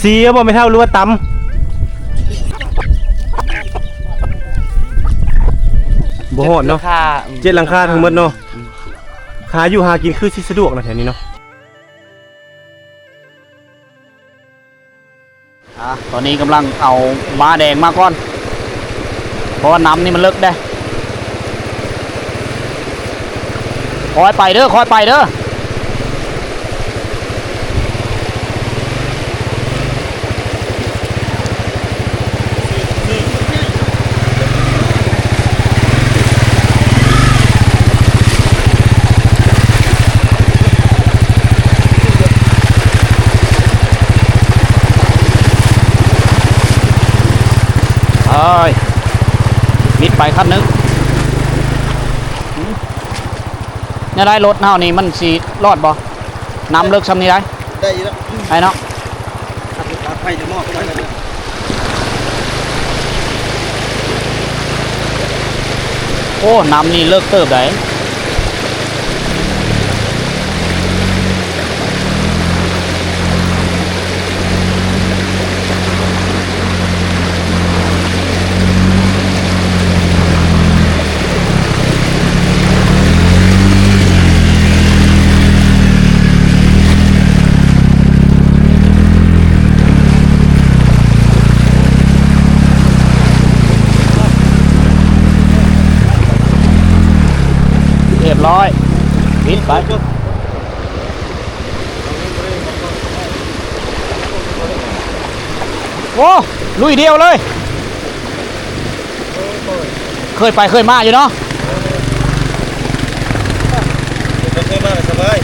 ສີ່ເອົາບໍ່ແມ່ເຖົ້າ ຫຼືວ່າຕຳ? ບໍ່ຮອດເນາະ ເຈັດຫຼັງຄາ ເຈັດຫຼັງຄາທັງໝົດເນາະ ອືມ ຫາຢູ່ຫາກິນຄືຊິສະດວກນະແຖວນີ້ເນາະ. ອ່າ ຕອນນີ້ກຳລັງເອົາມ້າແດງມາກ່ອນ ເພາະວ່ານ້ຳນີ້ມັນເລິກເດ້. ຄ່ອຍໄປເດີ ຄ່ອຍໄປເດີ. ເອີຍ ມິດໄປຄັນໜຶ່ງ. ແນວໃດ ລົດເຮົານີ້ມັນຊິລອດບໍ່? ນ້ຳເລິກຊ່ຳນີ້ໄດ໋ ໄດ້ຢູ່ແລ້ວ ໄດ້ເນາະ. ໂອ້ ນ້ຳນີ້ເລິກເຕີບໃດ໋. ຮຽບຮ້ອຍ ປິດໄປ. ໂອ້ ລຸຍດຽວເລີຍ. ເຄີຍໄປເຄີຍມາຢູ່ເນາະ. ໄປເຄີຍມາກໍສະບາຍ.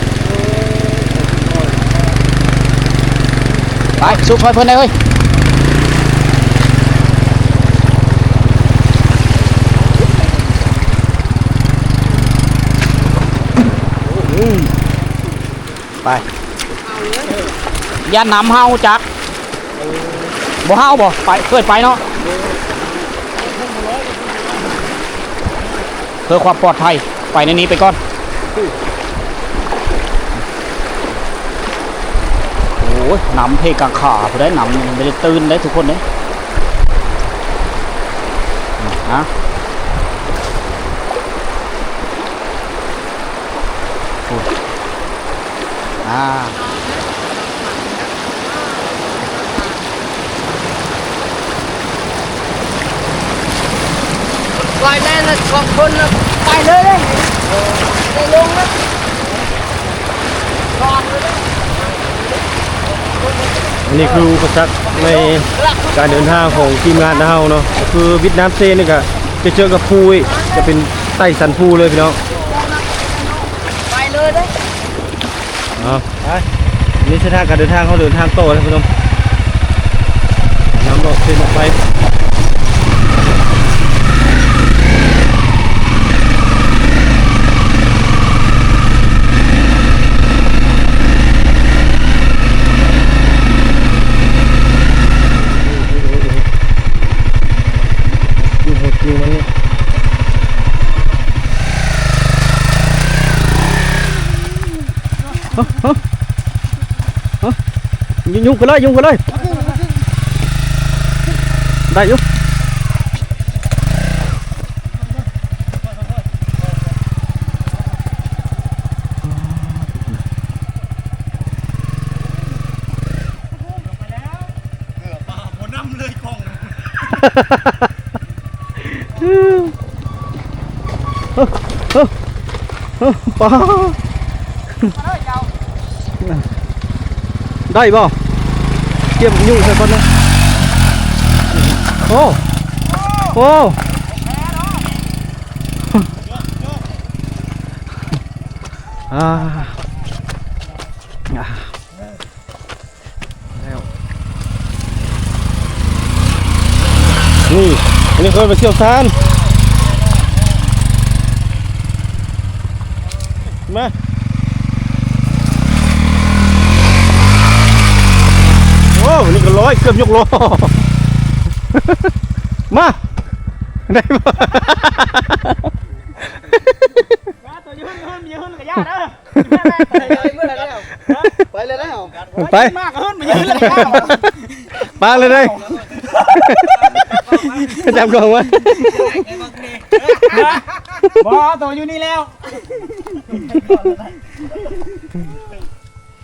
ໄປ ສູ້ຊ່ອຍເພິ່ນໄດ້ເຮີ້ຍ. ໄປ ຢ່ານຳເຮົາຈັກ. ບໍ່ເຮົາບໍ່ ໄປ ເຄີຍໄປເນາະ. ເພື່ອຄວາມປອດໄພ ໄປໃນນີ້ໄປກ່ອນ. ໂອ້ຍ ນ້ຳເພກາງຂາພຸ້ນໃດ໋ ນ້ຳມັນບໍ່ໄດ້ຕື້ນໃດ໋ທຸກຄົນເດ້. ນະ ພຸ້ນ ອ່າ ໄປແລ້ວນະ ສອງຄົນນະ ໄປເລີຍເດ້ ໄດ້ລົງແລ້ວ ອັນນີ້ຄືອຸປະສັກໃນການເດີນທາງຂອງທີມງານເຮົາເນາະ ກໍຄືວິດນ້ຳເຊນີ້ກະຈະເຈີກັບພູອີກ ຈະເປັນໄຕ່ສັນພູເລີຍພີ່ນ້ອງ. ໄປເລີຍເດ້. ເອົາ ໄປ ນີ້ເສັ້ນທາງການເດີນທາງ ເຮົາເດີນທາງຕໍ່ເລີຍພີ່ນ້ອງ. ນ້ຳຫຼອກເສັ້ນອອກໄປ. ຍ- ຍຸ່ງໄປເລີຍ ຍຸ່ງໄປເລີຍ ໄດ້ຢູ່. ເກືອບບໍ່ນຳເລີຍກ້ອງ. ປາ ໄດ້ບໍ່? ກຽມຍຸ່ງໃສ່ກ່ອນນະ. ໂອ້ ໂອ້ ອ່າ ແລ້ວ ນີ້ ອັນນີ້ເອີ້ນວ່າຊ່ຽວຊານ ມາ. ໂອ້ ນີ້ກໍລອຍ ເກືອບຍົກລໍ້ ມາ ໄດ້ບໍ່? ໄປແລ້ວ ໄປແລ້ວ ໄປ ມາກະເຮີ້ນມາເຍອະແລ້ວ ປາເລີຍເດ້ ຈັບກອງໄວ້ ບໍ່ ໂຕຢູ່ນີ້ແລ້ວ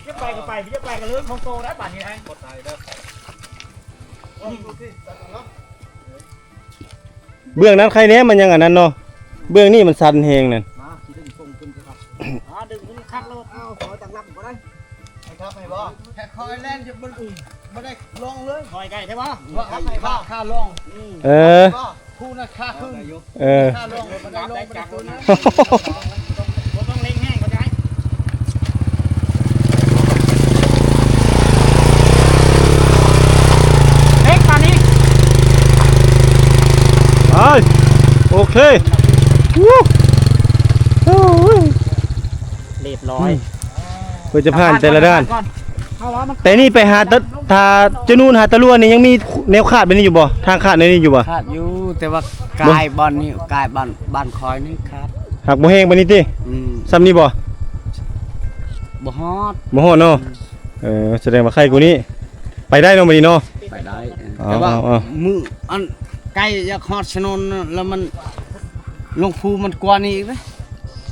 ຈະໄປກະໄປ ຈະໄປກະເລື່ອງຂອງໂຕໄດ້ບາດນີ້ນະ ເບື້ອງນັ້ນໃຄແນ່ ມັນຍັງອັນນັ້ນເນາະ ເບື້ອງນີ້ມັນຊັນແຮງນັ້ນ ມາ ຊິດຶງສົ່ງຂຶ້ນຊິຄັບ ອ່າ ດຶງຂຶ້ນຄັກໂລດ ເອົາ ຂໍຕັ້ງລຳກໍໄດ້ ໃຫ້ຄັບໃຫ້ບໍ່ ແຄ່ຄ່ອຍແລ່ນຢູ່ ບໍ່ ບໍ່ໄດ້ລົງເລີຍ ຄ່ອຍໄກແທ້ບໍ່ ວ່າຄັບໃຫ້ບໍ່ ຄ່າລົງ ເອີ ຜູ້ນັ້ນຄ່າຂຶ້ນ ເອີ ຄ່າລົງ ບໍ່ໄດ້ລົງ ບໍ່ໄດ້ຂຶ້ນນະ ບໍ່ຕ້ອງເລັ່ງແຮງ ເຂົ້າໃຈ ເລັ່ງປານນີ້ ໄປ ໂອເຄ ວູ້ ໂອ້ຍ ຮຽບຮ້ອຍ ເພື່ອຈະຜ່ານແຕ່ລະດ່ານ ແຕ່ນີ້ໄປຫາຕະ ຖ້າຈະນູນຫາຕະຫຼວນນີ້ ຍັງມີແນວຂາດແບບນີ້ຢູ່ບໍ່? ທາງຂາດແນວນີ້ຢູ່ບໍ່? ຂາດຢູ່ ແຕ່ວ່າກາຍບ່ອນນີ້ ກາຍບ້ານ ບ້ານຂ້ອຍນີ້ຂາດ ຫາກບໍ່ແຮງປານນີ້ຕິ? ອືມ ສ່ຳນີ້ບໍ່? ບໍ່ຮອດ ບໍ່ຮອດເນາະ ອືມ ເອີ ສະແດງວ່າໄຄກວ່ານີ້ ໄປໄດ້ເນາະ ມື້ນີ້ເນາະ ໄປໄດ້ ອໍ ແຕ່ວ່າ ອໍ ມື້ອັນ ໃກ້ຢາກຮອດຊະໜົນແລ້ວ ມັນລົງພູມັນກວ່ານີ້ອີກເດ້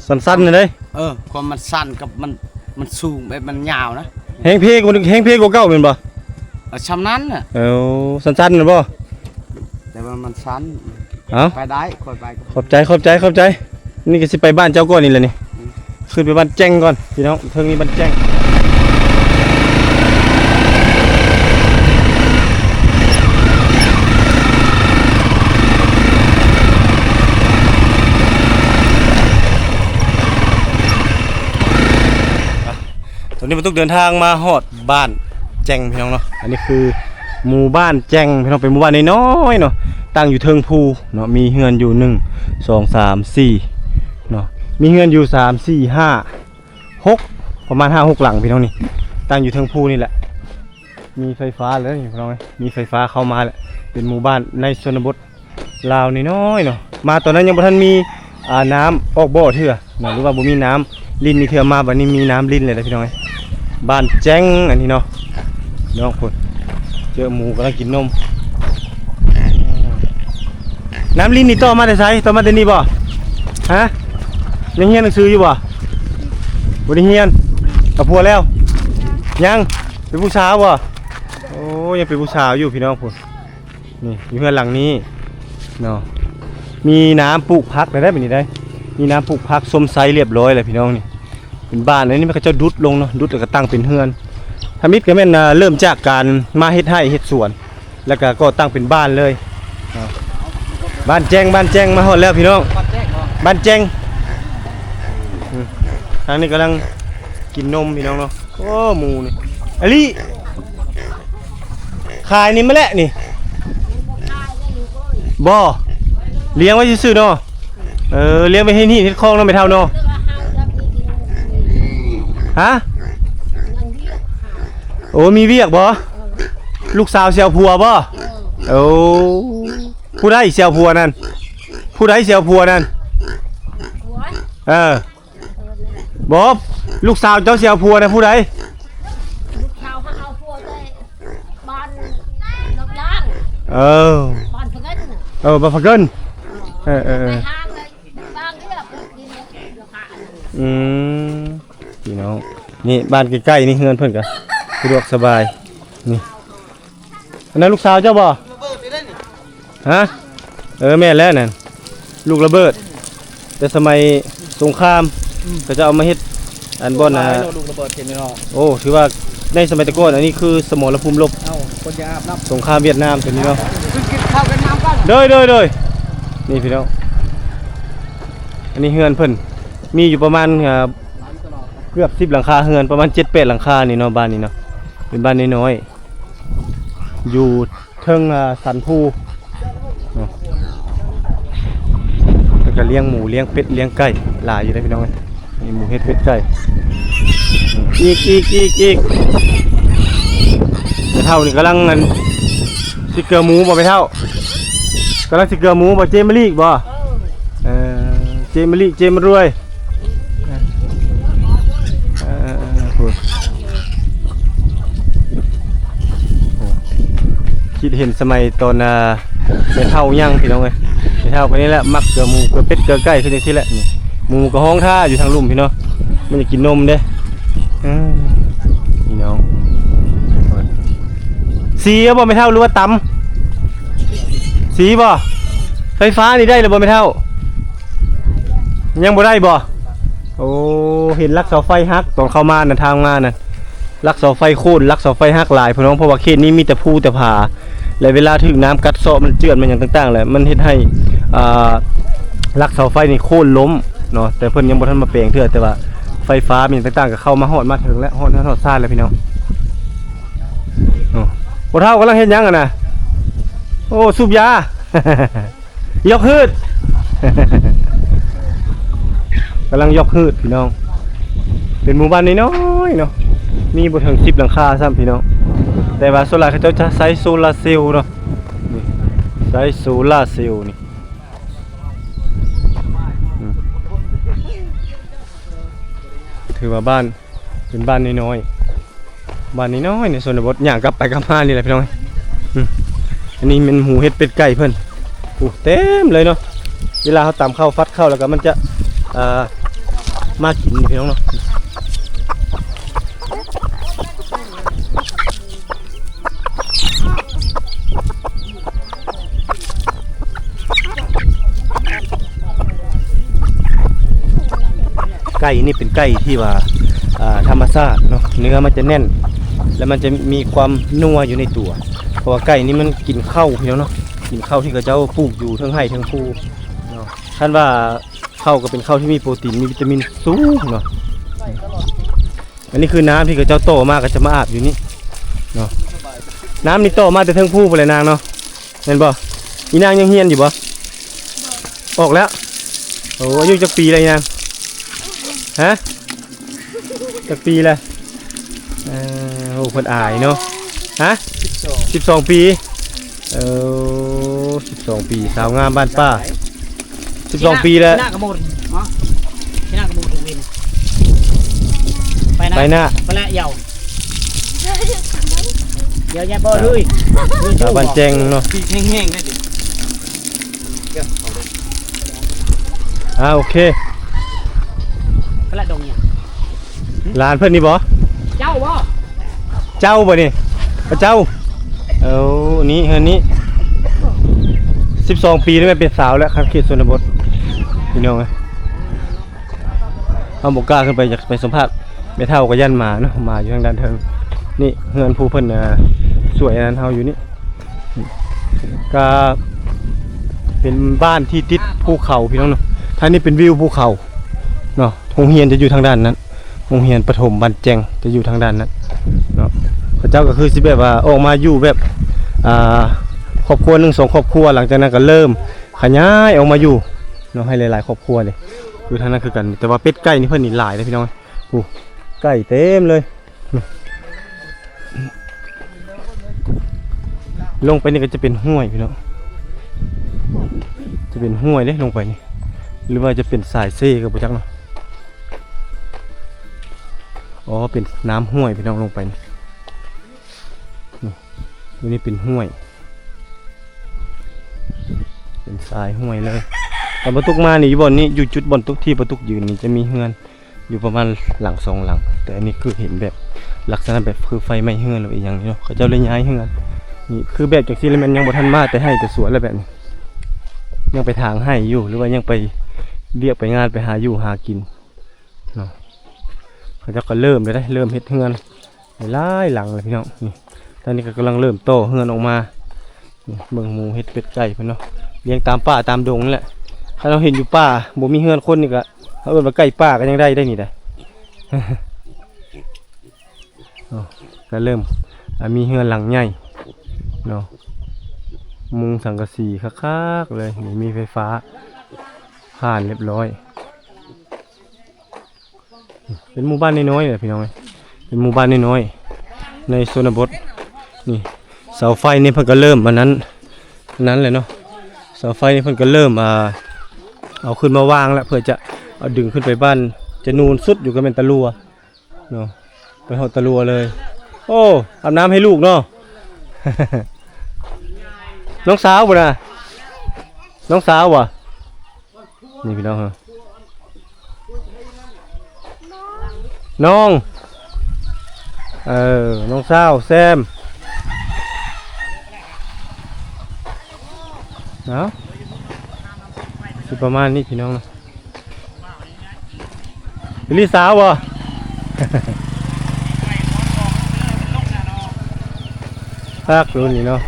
ຊັນໆ ນັ້ນເດ້ ເອີ ຄວາມມັນຊັນກັບມັນ ມັນສູງແບບມັນຍາວນະ ແຮງເພກວ່າ ແຮງເພກວ່າເກົ່າແມ່ນບໍ່? ເອີ ຊ່ຳນັ້ນນະ ເອີ ຊັນໆ ນັ້ນບໍ່? ແຕ່ວ່າມັນຊັນ ເອົ້າ ໄປໄດ້ ຄ່ອຍໄປ ຂອບໃຈ ຂອບໃຈ ຂອບໃຈ ນີ້ກະຊິໄປບ້ານເຈົ້າກ່ອນນີ້ແຫຼະນີ້ ອືມ ຂຶ້ນໄປບ້ານແຈ້ງກ່ອນ ພີ່ນ້ອງ ເທິງນີ້ບ້ານແຈ້ງ ຕອນນີ້ບ່າວຕຸກເດີນທາງມາຮອດບ້ານແຈ້ງ ພີ່ນ້ອງເນາະ ອັນນີ້ຄືໝູ່ບ້ານແຈ້ງ ພີ່ນ້ອງ ເປັນໝູ່ບ້ານນ້ອຍໆ ເນາະ ຕັ້ງຢູ່ເທິງພູເນາະ ມີເຮືອນຢູ່ ໜຶ່ງ ສອງ ສາມ ສີ່ ເນາະ ມີເຮືອນຢູ່ ສາມ ສີ່ ຫ້າ ຫົກ ປະມານ ຫ້າ ຫົກ ຫຼັງ ພີ່ນ້ອງ ນີ້ ຕັ້ງຢູ່ເທິງພູນີ້ແຫຼະ ມີໄຟຟ້າແລ້ວນີ້ ພີ່ນ້ອງເອີຍ ມີໄຟຟ້າເຂົ້າມາແລ້ວ ເປັນໝູ່ບ້ານໃນຊົນນະບົດລາວນ້ອຍໆ ເນາະ ມາຕອນນັ້ນຍັງບໍ່ທັນມີ ອ່າ ນ້ຳອອກບໍ່ເທື່ອເນາະ ຫຼືວ່າບໍ່ມີນ້ຳລິນນີ້ເທື່ອ ມາບັດນີ້ມີນ້ຳລິນແລ້ວເດີ ພີ່ນ້ອງເອີຍ ບ້ານແຈ້ງ ອັນນີ້ເນາະ ພີ່ນ້ອງພຸ້ນ ເຈີໝູກຳລັງກິນນົມ ນ້ຳລິນນີ້ຕໍ່ມາແຕ່ໃສ? ຕໍ່ມາແຕ່ນີ້ບໍ່? ຮະ? ຍັງຮຽນໜັງສືຢູ່ບໍ່? ບໍ່ໄດ້ຮຽນ ເອົາຜົວແລ້ວ? ຍັງ ເປັນຜູ້ສາວບໍ່? ໂອ້ ຍັງເປັນຜູ້ສາວຢູ່ ພີ່ນ້ອງພຸ້ນ ນີ້ ຢູ່ເຮືອນຫຼັງນີ້ເນາະ ມີນ້ຳປູກຜັກແລ້ວໄດ໋ ບາດນີ້ໄດ໋ ມີນ້ຳປູກຜັກ ຊົມໄຊລຽບຮ້ອຍແລ້ວ ພີ່ນ້ອງ ນີ້ ເປັນບ້ານ ອັນນີ້ເຂົາເຈົ້າດຸດລົງເນາະ ດຸດແລ້ວກະຕັ້ງເປັນເຮືອນ ທຳອິດກະແມ່ນ ເລີ່ມຈາກການມາເຮັດໄຮ່ເຮັດສວນ ແລ້ວກະກໍ່ຕັ້ງເປັນບ້ານເລີຍ ບ້ານແຈ້ງ ບ້ານແຈ້ງ ມາຮອດແລ້ວພີ່ນ້ອງ ບ້ານແຈ້ງ ອືມ ທາງນີ້ກຳລັງກິນນົມພີ່ນ້ອງເນາະ ໂອ້ ໝູນີ້ ອາລີ ຂາຍນີ້ມາແລ້ວນີ້ ບໍ່ ລ້ຽງໄວ້ຊື່ໆ ເນາະ ເອີ ລ້ຽງໄວ້ເຮັດຮີດເຮັດຄອງເນາະ ແມ່ເຖົ້າເນາະ ຮະ? ໂອ້ ມີວຽກບໍ່? ລູກສາວຊິເອົາຜົວບໍ່? ໂອ້ ຜູ້ໃດຊິເອົາຜົວນັ້ນ? ຜູ້ໃດຊິເອົາຜົວນັ້ນ? ເອີ ບໍ່ ລູກສາວເຈົ້າຊິເອົາຜົວນະຜູ້ໃດ? ລູກສາວເຮົາເອົາຜົວແຕ່ບ້ານນອກລາງ ເອີ ບ້ານພະເງິນ ເອີ ບ້ານພະເງິນ ເອີ ເອີ ເອີ ໄປຫາເລີຍ ບາງເທື່ອ ອືມ ພີ່ນ້ອງ ນີ້ບ້ານໃກ້ໆ ນີ້ເຮືອນເພິ່ນກະສະດວກສະບາຍ ນີ້ ອັນນັ້ນລູກສາວເຈົ້າບໍ່? ຮະ? ເອີ ແມ່ນແລ້ວນັ້ນ ລູກລະເບີດ ແຕ່ສະໄໝສົງຄາມ ອືມ ເຂົາເຈົ້າເອົາມາເຮັດ ອັນບ່ອນ ລູກລະເບີດເຫັນເນາະ ໂອ້ ຖືວ່າໃນສະໄໝແຕ່ກ່ອນ ອັນນີ້ຄືສະໝໍລະພູມລົບ ເອົ້າ ຄົນຈະອາບນ້ຳ ສົງຄາມຫວຽດນາມໂຕນີ້ເນາະ ກິນເຂົ້າກັນນ້ຳກ່ອນ ໂດຍ ໂດຍ ໂດຍ ນີ້ພີ່ນ້ອງ ອັນນີ້ເຮືອນເພິ່ນ ມີຢູ່ປະມານ ເອີ ເກືອບສິບຫຼັງຄາເຮືອນ ປະມານເຈັດແປດຫຼັງຄານີ້ເນາະ ບ້ານນີ້ເນາະ ເປັນບ້ານນ້ອຍໆ ຢູ່ເທິງ ອາ ສັນພູເນາະ ແລ້ວກະລ້ຽງໝູ ລ້ຽງເປັດ ລ້ຽງໄກ່ ຫຼາຍຢູ່ເດ້ພີ່ນ້ອງເອີຍ ມີໝູ ເຫັດ ເປັດ ໄກ່ ອີກ ອີກ ອີກ ອີກ ແມ່ເຖົ້ານີ້ກຳລັງ ອັນ ຊິເກືອໝູບໍ່ແມ່ເຖົ້າ? ກຳລັງຊິເກືອໝູບໍ່? ເຈມະລີກບໍ່? ເອີ ເອີ ເຈມະລີກ ເຈມະລວຍ ເອີ ເອີ ເອີ ພຸ້ນ ເຫັນສະໄໝຕອນ ອ່າ ແມ່ເຖົ້າຍັງພີ່ນ້ອງເອີຍ ແມ່ເຖົ້າຄົນນີ້ແຫຼະ ມັກເກືອໝູເກືອເປັດເກືອໄກ່ຄືຈັ່ງຊີ້ແຫຼະ. ນີ້ໝູກໍຮ້ອງຖ້າຢູ່ທາງລຸ່ມພີ່ນ້ອງ ມັນຢາກກິນນົມເດ້. ອືມ ພີ່ນ້ອງ ສີເອົາບໍ່ແມ່ເຖົ້າ ຫຼືວ່າຕຳ? ສີບໍ່? ໄຟຟ້ານີ້ໄດ້ແລ້ວບໍ່ແມ່ເຖົ້າ? ຍັງບໍ່ໄດ້ບໍ່? ໂອ້ ເຫັນຫຼັກເສົາໄຟຫັກຕອນເຂົ້າມານະ ທາງມານະ ຫຼັກເສົາໄຟໂຄ່ນ ຫຼັກເສົາໄຟຫັກຫຼາຍພີ່ນ້ອງ ເພາະວ່າເຂດນີ້ມີແຕ່ພູແຕ່ຜາ ແລະເວລາຖືກນ້ຳກັດເຊາະ ມັນເຈື່ອນ ມັນຫຍັງຕ່າງໆ ແຫຼະ ມັນເຮັດໃຫ້ ອ່າ ຫຼັກເສົາໄຟນີ້ໂຄ່ນລົ້ມເນາະ. ແຕ່ເພິ່ນຍັງບໍ່ທັນມາແປງເທື່ອ ແຕ່ວ່າໄຟຟ້າມັນຫຍັງຕ່າງໆ ກໍເຂົ້າມາຮອດມາເຖິງແລ້ວ ຮອດເຮືອນຮອດຊານແລ້ວພີ່ນ້ອງ. ໂອ້ ພໍ່ເຖົ້າກຳລັງເຮັດຫຍັງຫັ້ນນະ? ໂອ້ ສູບຢາ ຢອກຮືດ ກຳລັງຢອກຮືດພີ່ນ້ອງ. ເປັນໝູ່ບ້ານນ້ອຍໆເນາະ ມີບໍ່ເຖິງສິບຫຼັງຄາຊ້ຳພີ່ນ້ອງ ແຕ່ວ່າສ່ວນຫຼາຍເຂົາເຈົ້າຈະໃຊ້ໂຊລາເຊວເນາະ ນີ້ ໃຊ້ໂຊລາເຊວນີ້. ອືມ ຖືວ່າບ້ານ ເປັນບ້ານນ້ອຍໆ ບ້ານນ້ອຍໆໃນຊົນນະບົດ ຍ່າງກັບໄປກັບມານີ້ແຫຼະພີ່ນ້ອງ. ອືມ ອັນນີ້ແມ່ນໝູເຫັດເປັດໄກ່ເພິ່ນ ໂອ້ ເຕັມເລີຍເນາະ. ເວລາເຮົາຕຳເຂົ້າ ຟັດເຂົ້າ ແລ້ວກໍມັນຈະ ອ່າ ມາກິນນີ້ພີ່ນ້ອງເນາະ. ໄກ່ນີ້ເປັນໄກ່ທີ່ວ່າ ອ່າ ທຳມະຊາດເນາະ ເນື້ອມັນຈະແໜ້ນ ແລ້ວມັນຈະມີຄວາມນົວຢູ່ໃນຕົວ ເພາະວ່າໄກ່ນີ້ມັນກິນເຂົ້າພີ່ນ້ອງເນາະ ກິນເຂົ້າທີ່ເຂົາເຈົ້າປູກຢູ່ເທິງໄຮ່ເທິງພູເນາະ. ຄັນວ່າເຂົ້າກໍເປັນເຂົ້າທີ່ມີໂປຣຕີນ ມີວິຕາມິນສູງເນາະ. ອັນນີ້ຄືນ້ຳທີ່ເຂົາເຈົ້າຕໍ່ມາ ກໍຈະມາອາບຢູ່ນີ້ເນາະ. ນ້ຳນີ້ຕໍ່ມາແຕ່ເທິງພູພຸ້ນແຫຼະນາງເນາະ ແມ່ນບໍ່? ອີນາງຍັງຮຽນຢູ່ບໍ່? ອອກແລ້ວ. ໂອ້ ອາຍຸຈັກປີແລ້ວອີນາງ? ຮະ? ຈັກປີແລ້ວ? ເອີ ໂອ້ ເພິ່ນອາຍເນາະ. ຮະ? ສິບສອງ ສິບສອງປີ. ເອີ ສິບສອງປີ ສາວງາມບ້ານປ່າ ສິບສອງປີແລ້ວ. ທີ່ໜ້າກະໝົດເນາະ ທີ່ໜ້າກະໝົດເປັນວິນ ໄປໜ້າ ໄປໜ້າ ໄປແລ້ວ ດຽວ ດຽວຢ່າບໍ່ເລີຍ ສາວບ້ານແຈ້ງເນາະ ປີກແຫ້ງໆ ເລີຍຕິ. ອ່າ ໂອເຄ ກະລະດົງຫຍັງ? ຫຼານເພິ່ນນີ້ບໍ່? ເຈົ້າບໍ່? ເຈົ້າບໍ່ນີ້? ພະເຈົ້າ. ເອີ ນີ້ເຮືອນນີ້ ສິບສອງປີນີ້ແມ່ນເປັນສາວແລ້ວ ຄັນເຂດຊົນນະບົດ ພີ່ນ້ອງເອີຍ. ເຮົາບໍ່ກ້າຂຶ້ນໄປ ຢາກໄປສຳພາດແມ່ເຖົ້າ ກໍຢ້ານໝາເນາະ ໝາຢູ່ທາງດ້ານເທິງ. ນີ້ເຮືອນຜູ້ເພິ່ນ ອ່າ ຊ່ວຍອັນນັ້ນເຮົາຢູ່ນີ້. ກໍເປັນບ້ານທີ່ຕິດພູເຂົາພີ່ນ້ອງເນາະ. ທາງນີ້ເປັນວິວພູເຂົາເນາະ. ໂຮງຮຽນຈະຢູ່ທາງດ້ານນັ້ນ ໂຮງຮຽນປະຖົມບ້ານແຈ້ງຈະຢູ່ທາງດ້ານນັ້ນເນາະ. ເຂົາເຈົ້າກໍຄືຊິແບບວ່າອອກມາຢູ່ແບບ ອ່າ ຄອບຄົວໜຶ່ງສອງຄອບຄົວ ຫຼັງຈາກນັ້ນກໍເລີ່ມຂະຫຍາຍອອກມາຢູ່ເນາະ ໃຫ້ຫຼາຍໆຄອບຄົວເດ້. ຢູ່ທາງນັ້ນຄືກັນ ແຕ່ວ່າເປັດໄກ່ນີ້ເພິ່ນນີ້ຫຼາຍເດ້ພີ່ນ້ອງ. ໂອ້ ໄກ່ເຕັມເລີຍ. ລົງໄປນີ້ກໍຈະເປັນຫ້ວຍພີ່ນ້ອງ ຈະເປັນຫ້ວຍເດ້ລົງໄປນີ້ ຫຼືວ່າຈະເປັນສາຍເຊກໍບໍ່ຈັກເນາະ. ອໍ ເປັນນ້ຳຫ້ວຍພີ່ນ້ອງ ລົງໄປນີ້ ນີ້ ຢູ່ນີ້ເປັນຫ້ວຍ ເປັນສາຍຫ້ວຍເລີຍ. ຕອນປາຕຸກມານີ້ ຢູ່ບ່ອນນີ້ ຢູ່ຈຸດບ່ອນຕຸກ ທີ່ປາຕຸກຢືນນີ້ ຈະມີເຮືອນ ຢູ່ປະມານຫຼັງສອງຫຼັງ ແຕ່ອັນນີ້ຄືເຫັນແບບລັກສະນະແບບຄືໄຟໄໝ້ເຮືອນ ຫຼືອີ່ຫຍັງນີ້ເນາະ ເຂົາເຈົ້າເລີຍຍ້າຍເຮືອນ. ນີ້ຄືແບບຈັ່ງຊີ້ລະແມ່ນຍັງບໍ່ທັນມາແຕ່ໄຮ່ແຕ່ສວນລະ ແບບນີ້ຍັງໄປຖາງໄຮ່ຢູ່ ຫຼືວ່າຍັງໄປວຽກໄປງານ ໄປຫາຢູ່ຫາກິນເນາະ. ເຂົາເຈົ້າກໍເລີ່ມແລ້ວເດ້ ເລີ່ມເຮັດເຮືອນ ຫຼາຍໆຫຼັງແລ້ວພີ່ນ້ອງ. ນີ້ ຕອນນີ້ກໍກຳລັງເລີ່ມຕໍ່ເຮືອນອອກມາ. ນີ້ ເບິ່ງໝູເຫັດເປັດໄກ່ເພິ່ນເນາະ ລ້ຽງຕາມປ່າຕາມດົງນີ້ແຫຼະ. ຄັນເຮົາເຫັນຢູ່ປ່າ ບໍ່ມີເຮືອນຄົນນີ້ກະ ເຮົາເອີ້ນວ່າໄກ່ປ່າກໍຍັງໄດ້ໄດ໋ນີ້ໄດ໋. ໂອ້ ກໍເລີ່ມ ອ່າ ມີເຮືອນຫຼັງໃຫຍ່ເນາະ ມຸງສັງກະສີຄັກໆເລີຍ. ນີ້ ມີໄຟຟ້າຜ່ານລຽບຮ້ອຍ. ເປັນໝູ່ບ້ານນ້ອຍໆແຫຼະພີ່ນ້ອງເອີຍ ເປັນໝູ່ບ້ານນ້ອຍໆໃນຊົນນະບົດ. ນີ້ ເສົາໄຟນີ້ເພິ່ນກໍເລີ່ມອັນນັ້ນ ອັນນັ້ນແຫຼະເນາະ. ເສົາໄຟນີ້ເພິ່ນກໍເລີ່ມ ອ່າ ເອົາຂຶ້ນມາວາງແລ້ວ ເພື່ອຈະເອົາດຶງຂຶ້ນໄປບ້ານຈະນູນສຸດຢູ່ ກໍແມ່ນຕາຫຼົວເນາະ ໄປຮອດຕາຫຼົວເລີຍ. ໂອ້ ອາບນ້ຳໃຫ້ລູກເນາະ. ນ້ອງສາວບໍ່ນະ? ນ້ອງສາວບໍ່? ນີ້ພີ່ນ້ອງເອີຍ ນ້ອງ ເອີ ນ້ອງສາວແຊມ ເອົາ ຊິປະມານນີ້ພີ່ນ້ອງເນາະ. ອີ່ຫຼີສາວບໍ່? ຄັກລຸ້ນນີ້ເນາະ.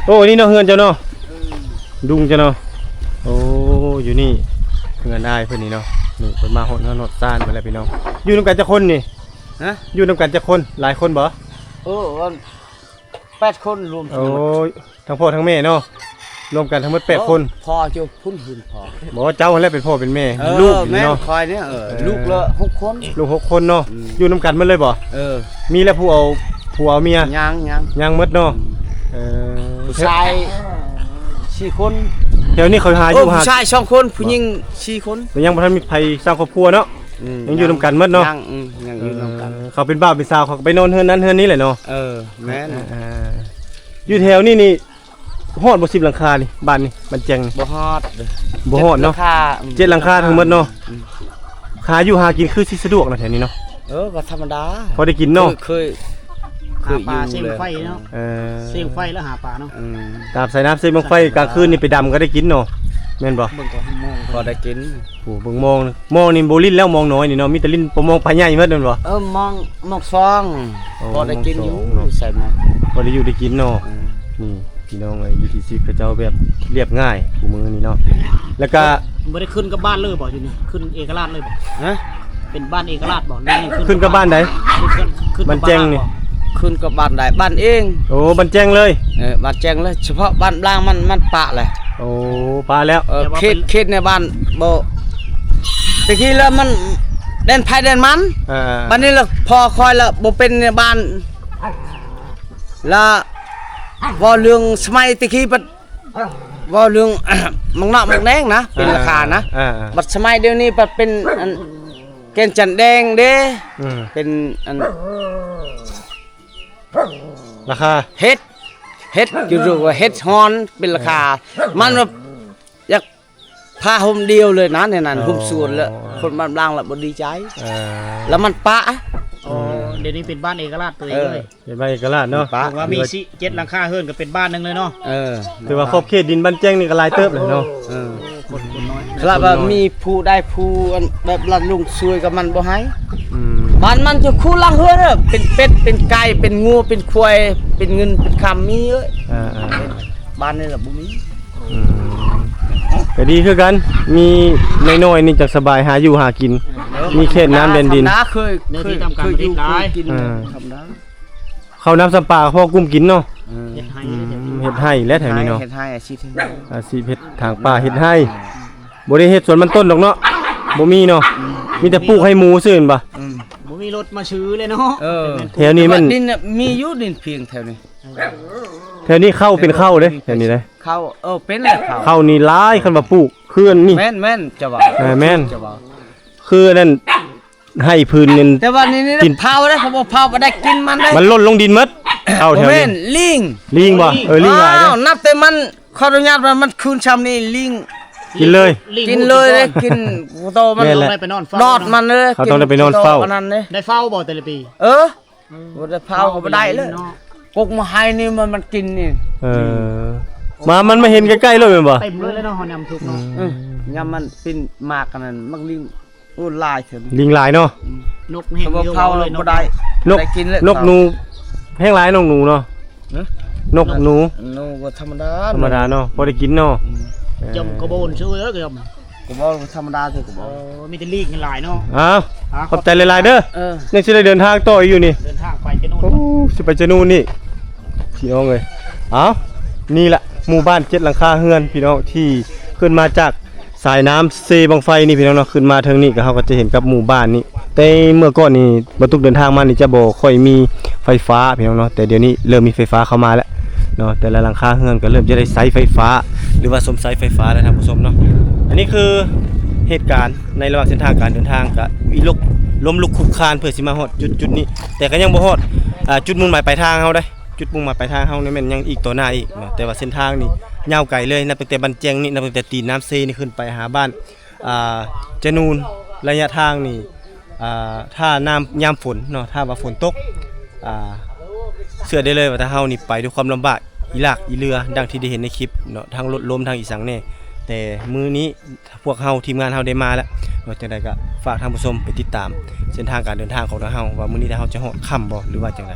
ໂອ້ ນີ້ເນາະ ເຮືອນເຈົ້າເນາະ ເອີ ດຸງເຈົ້າເນາະ. ໂອ້ ຢູ່ນີ້ເຮືອນອ້າຍເພິ່ນນີ້ເນາະ. ນີ້ເພິ່ນມາຮອດເຮືອນຮອດຊານເພິ່ນແລ້ວພີ່ນ້ອງ. ຢູ່ນຳກັນຈັກຄົນນີ້? ຮະ? ຢູ່ນຳກັນຈັກຄົນ? ຫຼາຍຄົນບໍ່? ເອີ ອັນ ແປດຄົນລວມທັງໝົດ. ໂອ້ຍ ທັງພໍ່ທັງແມ່ເນາະ ລວມກັນທັງໝົດແປດຄົນ. ໂອ້ ພໍ່ຢູ່ພຸ້ນ ເຮືອນພໍ່. ບໍ່ ເຈົ້າຫັ້ນແຫຼະເປັນພໍ່ເປັນແມ່ ເອີ ລູກຢູ່ນີ້ເນາະ. ແມ່ນ ຂ້ອຍນີ້ ເອີ ເອີ ລູກລະຫົກຄົນ ລູກຫົກຄົນເນາະ. ອືມ ຢູ່ນຳກັນໝົດເລີຍບໍ່? ເອີ ມີແລ້ວຜູ້ເອົາ ຜູ້ເອົາເມຍ? ຍັງ ຍັງ ຍັງໝົດເນາະ. ອືມ ເອີ ຜູ້ຊາຍສີ່ຄົນ. ແຖວນີ້ເຂົາຫາຢູ່ ເອີ ຫາ ຜູ້ຊາຍສອງຄົນ ຜູ້ຍິງສີ່ຄົນ. ແຕ່ຍັງບໍ່ທັນມີໃຜສ້າງຄອບຄົວເນາະ. ອືມ ຍັງຢູ່ນຳກັນໝົດເນາະ. ຍັງ ອືມ ຍັງຢູ່ນຳກັນ. ເອີ ເຂົາເປັນບ່າວເປັນສາວ ເຂົາກໍໄປນອນເຮືອນນັ້ນເຮືອນນີ້ແຫຼະເນາະ. ເອີ ແມ່ນ. ເອີ ເອີ ຢູ່ແຖວນີ້ນີ້ ຮອດບໍ່ສິບຫຼັງຄານີ້ ບ້ານນີ້ ບ້ານແຈ້ງນີ້? ບໍ່ຮອດເດີ ບໍ່ຮອດເນາະ. ເຈັດຫຼັງຄາ ອືມ ເຈັດຫຼັງຄາທັງໝົດເນາະ. ອືມ ຫາຢູ່ຫາກິນຄືຊິສະດວກເນາະແຖວນີ້ເນາະ. ເອີ ກໍທຳມະດາ ພໍໄດ້ກິນເນາະ. ເຄີຍ ເຄີຍ ເຄີຍຫາປາ ຢູ່ເຊງໄຟເນາະ. ເອີ ເຊງໄຟແລ້ວຫາປາເນາະ. ອືມ ຕາມສາຍນ້ຳເຊບັ້ງໄຟ ກາງຄືນນີ້ໄປດຳກໍໄດ້ກິນເນາະ ແມ່ນບໍ່? ເບິ່ງກໍມອງ ພໍໄດ້ກິນ. ໂອ້ ເບິ່ງມອງ ມອງນີ້ບໍ່ຫຼິ້ນແລ້ວ ມອງນ້ອຍນີ້ເນາະ ມີແຕ່ຫຼິ້ນປະມອງປາໃຫຍ່ໝົດແມ່ນບໍ່? ເອີ ມອງ ມອງສອງ ໂອ້ ພໍໄດ້ກິນຢູ່ ມອງສອງເນາະ ໃສ່ມາ ພໍໄດ້ຢູ່ໄດ້ກິນເນາະ. ອືມ ນີ້ພີ່ນ້ອງເອີຍ ວິຖີຊີວິດເຂົາເຈົ້າແບບລຽບງ່າຍຄູ່ມື້ນີ້ເນາະ. ແລ້ວກະ ບໍ່ໄດ້ຂຶ້ນກັບບ້ານເລີຍບໍ່? ຢູ່ນີ້ຂຶ້ນເອກະລາດເລີຍບໍ່? ຮະ? ເປັນບ້ານເອກະລາດບໍ່? ຂຶ້ນກັບບ້ານໃດ? ຂຶ້ນ ຂຶ້ນ ຂຶ້ນກັບບ້ານແຈ້ງນີ້ ບ້ານ ບໍ່? ຂຶ້ນກັບບ້ານໃດ? ບ້ານເອງ. ໂອ້ ບ້ານແຈ້ງເລີຍ. ເອີ ບ້ານແຈ້ງເລີຍ ສະເພາະບ້ານບາງມັນ ມັນປະແຫຼະ. ໂອ້ ປະແລ້ວ. ເອີ ແຕ່ວ່າເປັນ ເຂດ ເຂດໃນບ້ານບໍ່ ແຕ່ກີ້ລະມັນແດນໃຜແດນມັນ. ອ່າ ບັດນີ້ລະພໍ່ຂ້ອຍລະບໍ່ເປັນໃນບ້ານ ລະເວົ້າເລື່ອງສະໄໝແຕ່ກີ້ ເວົ້າເລື່ອງໝາກນອກໝາກແນງນະ ເປັນລາຄານະ. ອ່າ ບັດສະໄໝດຽວນີ້ບັດເປັນອັນ ແກ່ນຈັນແດງເດ້. ອືມ ເປັນອັນ ລາຄາ ເຫັດ ເຫັດຢູ່ ຫຼືວ່າເຫັດຮອນ ເປັນລາຄາ. ເອີ ມັນແບບຢາກຜ້າຫົ່ມດຽວເລີຍນະ ໃນນັ້ນ ອໍ ຫົ່ມສວນລະ ຄົນບ້ານບາງລະບໍ່ດີໃຈ. ເອີ ລະມັນປະ. ອໍ ອືມ ດຽວນີ້ເປັນບ້ານເອກະລາດຕົວເອງເລີຍ. ເອີ ເປັນບ້ານເອກະລາດເນາະ. ຖືວ່າມີສີ່ ເຈັດຫຼັງຄາເຮືອນກໍເປັນບ້ານໜຶ່ງເລີຍເນາະ. ເອີ ຖືວ່າຂອບເຂດດິນບ້ານແຈ້ງນີ້ກໍຫຼາຍເຕີບແລ້ວເນາະ. ເອີ ຄົນ ຄົນນ້ອຍ ຖ້າວ່າມີຜູ້ໃດຜູ້ອັນແບບລັດລຸງຊ່ວຍກໍມັນບໍ່ໃຫ້. ອືມ ບ້ານມັນຈະຄູ່ຫຼັງເຮືອນເດີ ເປັນເປັດ ເປັນໄກ່ ເປັນງົວ ເປັນຄວາຍ ເປັນເງິນ ເປັນຄຳ ມີເອີຍ. ອ່າໆ ບ້ານນີ້ລະບໍ່ມີ. ອືມ ກໍດີຄືກັນ ມີນ້ອຍໆນີ້ຈັກສະບາຍຫາຢູ່ຫາກິນ. ເອີ ມີເຂດນ້ຳແດນດິນ ທຳມະດາ ເຄີຍ ເຄີຍຢູ່ເຄີຍກິນ. ອ່າ ທຳມະດາ ເຂົ້ານ້ຳຊຳປາພໍກຸ້ມກິນເນາະ. ເອີ ເຮັດໄຮ່ ອືມ ເຮັດໄຮ່ແຫຼະແຖວນີ້ເນາະ. ເຮັດໄຮ່ ອາຊີບເຮັດໄຮ່ ອາຊີບເຮັດຖາງປ່າເຮັດໄຮ່. ບໍ່ໄດ້ເຮັດສວນມັນຕົ້ນດອກເນາະ ບໍ່ມີເນາະ. ອືມ ມີແຕ່ປູກໃຫ້ໝູຊື່ແມ່ນບໍ່? ອືມ ບໍ່ມີລົດມາຊື້ເລີຍເນາະ. ເອີ ແຖວນີ້ແມ່ນ ດິນມີຢູ່ ດິນພຽງແຖວນີ້. ແຖວນີ້ເຂົ້າເປັນເຂົ້າເດ້ ແຖວນີ້ເດ້ ເຂົ້າ. ເອີ ເປັນແຫຼະ ເຂົ້າ ເຂົ້ານີ້ຫຼາຍ ຄັນວ່າປູກຄືອັນນີ້. ແມ່ນໆ ເຈົ້າວ່າ ເອີ ແມ່ນ ເຈົ້າວ່າ ຄືອັນນັ້ນ ໄຮ່ພື້ນນັ້ນ. ແຕ່ວ່ານີ້ ນີ້ເຜົາໄດ້ ເຂົາບໍ່ເຜົາບໍ່ໄດ້ກິນມັນເດ້ ມັນຫຼົ່ນລົງດິນໝົດ. ເອົາແຖວນີ້ ແມ່ນ ລີງ ລີງບໍ່? ເອີ ລີງຫຼາຍເດ້. ອ້າວ ນັບແຕ່ມັນ ຂໍອະນຸຍາດວ່າມັນຄືນຊ່ຳນີ້ ລີງກິນເລີຍ ລີງກິນເລີຍເດ້. ກິນໂຕມັນ ແມ່ນແຫຼະ ໄດ້ໄປນອນເຝົ້າ ດອດມັນເດ້. ເຂົາຕ້ອງໄດ້ໄປນອນເຝົ້າ ອັນນັ້ນເດ້. ໄດ້ເຝົ້າບໍ່ແຕ່ລະປີ? ເອີ ບໍ່ໄດ້ເຝົ້າກໍບໍ່ໄດ້ເລີຍ. ກົກມາໃຫ້ນີ້ມັນ ມັນກິນນີ້. ເອີ ມາ ມັນມາເຫັນໃກ້ໆເລີຍແມ່ນບໍ່? ເຕັມເລີຍເນາະ ເຮົາຍາມທຸກເນາະ. ອືມ ຍາມມັນເປັນໝາກອັນນັ້ນ ໝາກລີງ ໂອ້ ຫຼາຍເທື່ອ ລີງຫຼາຍເນາະ. ອືມ ນົກແຮງ ເຮົາບໍ່ເຜົາບໍ່ໄດ້ ບໍ່ໄດ້ກິນເລີຍ. ນົກໜູແຮງຫຼາຍ ນົກໜູເນາະ. ຮະ? ນົກໜູ ນົກກໍທຳມະດາ ທຳມະດາເນາະ ພໍໄດ້ກິນເນາະ. ອືມ ເອີ ຈຳກະບອນຊື່ເດີ ຈຳກະບອນກໍທຳມະດາເທື່ອກະບອນ. ໂອ້ ມີແຕ່ລີງຫຼາຍເນາະ. ອ້າວ ຂອບໃຈຫຼາຍໆເດີ. ເອີ ຍັງຊິໄດ້ເດີນທາງຕໍ່ອີກຢູ່ນີ້ ເດີນທາງໄປຈະນູນ. ໂອ້ ຊິໄປຈະນູນນີ້ ພີ່ນ້ອງເອີຍ. ອ້າວ ນີ້ລະໝູ່ບ້ານເຈັດຫຼັງຄາເຮືອນ ພີ່ນ້ອງ ທີ່ຂຶ້ນມາຈາກ ສາຍນ້ຳເຊບັ້ງໄຟນີ້ພີ່ນ້ອງເນາະ. ຂຶ້ນມາເທິງນີ້ກໍ ເຮົາກໍຈະເຫັນກັບໝູ່ບ້ານນີ້ ແຕ່ເມື່ອກ່ອນນີ້ ບ່າວຕຸກເດີນທາງມານີ້ຈະບໍ່ຄ່ອຍມີໄຟຟ້າພີ່ນ້ອງເນາະ ແຕ່ດຽວນີ້ເລີ່ມມີໄຟຟ້າເຂົ້າມາແລ້ວເນາະ. ແຕ່ລະຫຼັງຄາເຮືອນກໍເລີ່ມຈະໄດ້ໃຊ້ໄຟຟ້າ ຫຼືວ່າຊົມໃຊ້ໄຟຟ້າແລ້ວທ່ານຜູ້ຊົມເນາະ. ອັນນີ້ຄືເຫດການໃນລະຫວ່າງເສັ້ນທາງການເດີນທາງ ກໍວິລົກ ລົ້ມລຸກຄຸກຄານເພື່ອຊິມາຮອດຈຸດ ຈຸດນີ້ ແຕ່ກໍຍັງບໍ່ຮອດ ອ່າ ຈຸດມຸ່ງໝາຍປາຍທາງເຮົາເດ້. ຈຸດມຸ່ງໝາຍປາຍທາງເຮົານີ້ແມ່ນຍັງອີກຕໍ່ໜ້າອີກເນາະ ແຕ່ວ່າເສັ້ນທາງນີ້ຍາວໄກເລີຍ ນັບຕັ້ງແຕ່ບ້ານແຈ້ງນີ້ ນັບຕັ້ງແຕ່ຕີນນ້ຳເຊນີ້ຂຶ້ນໄປຫາບ້ານ ອ່າ ຈະນູນ ໄລຍະທາງນີ້ ອ່າ ຖ້ານ້ຳຍາມຝົນເນາະ ຖ້າວ່າຝົນຕົກ ອ່າ ເຊື່ອໄດ້ເລີຍວ່າທາງເຮົານີ້ໄປດ້ວຍຄວາມລຳບາກອີຫຼາກອີເຫຼືອ ດັ່ງທີ່ໄດ້ເຫັນໃນຄລິບເນາະ ທັງລົດລົ້ມ ທັງອີ່ສັງແດ່ ແຕ່ມື້ນີ້ພວກເຮົາ ທີມງານເຮົາໄດ້ມາແລ້ວເນາະ ຈັ່ງໃດກໍຝາກທ່ານຜູ້ຊົມໄປຕິດຕາມເສັ້ນທາງການເດີນທາງຂອງທາງເຮົາ ວ່າມື້ນີ້ທາງເຮົາຈະຮອດຄ່ຳບໍ່ ຫຼືວ່າຈັ່ງໃດ.